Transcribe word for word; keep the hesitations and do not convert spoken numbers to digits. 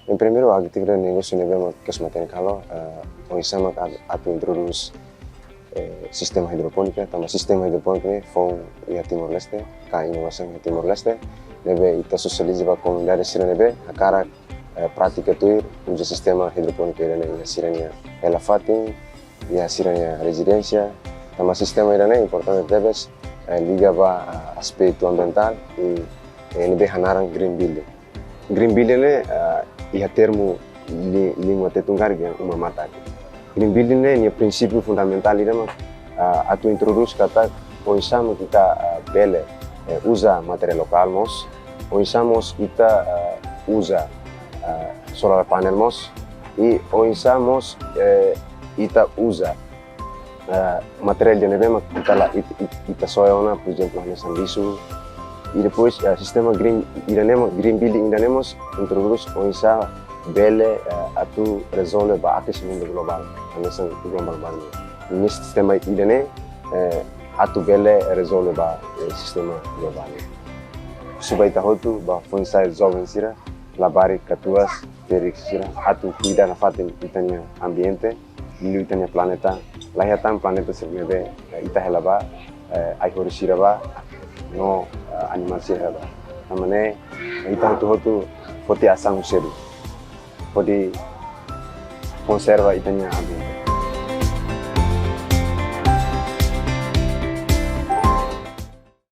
Em primeiru, atividade negósiu ne'ebé mak kedas matenek halo, eh, oinsá mak atu introdús, eh, sistema idropónika, tanba sistema idropónika ne'e foun iha Timor-Leste, ka inovasaun iha Timor-Leste, ne'ebé ita sosializa ba komunidade sira ne'ebé hakarak, eh, pratika tuir uza sistema idropónika ida-ne'e iha sira-nia hela-fatin, iha sira-nia rezidénsia, tanba sistema ida-ne'e importante tebes, eh, liga ba, ah, aspetu ambientál i, eh, ne'ebé hanaran green building. Green building ne'e, ah, iha termu li-, língua Tetun karik dehan uma matak. Green building ne'e nia prinsípiu fundamentál ida mak, ah, atu introdús katak oinsá mak ita, ah, bele, eh, uza materiál lokál mós, oinsá mós ita, ah, uza, ah, solar panel mós, i oinsá mós, eh, ita uza, eh, materiál ida ne'ebé mak ita la, it-, it-, ita soe ona, por ezemplu, hanesan lixu. I depois, eh, sistema green, ida-ne'e mak, green building ida-ne'e mós introdús oinsá bele, eh, atu rezolve ba akesimentu globál, hanesan gelombang warming. Ne'e sistema ida-ne'e, eh, atu bele rezolve ba, eh, sistema globál. Husu ba ita hotu, ba foin-sa'e joven sira, labarik, katuas, ferik sira, atu kuida nafatin ita-nia ambiente, liuliu ita-nia planeta. La iha tan planeta sira ne'ebé, eh, ita hela ba, eh, ai-horis sira ba, no, eh, animál sira hela ba. Tanba ne'e, ita hotu-hotu foti asaun sedu hodi konserva ita-nia ambiente.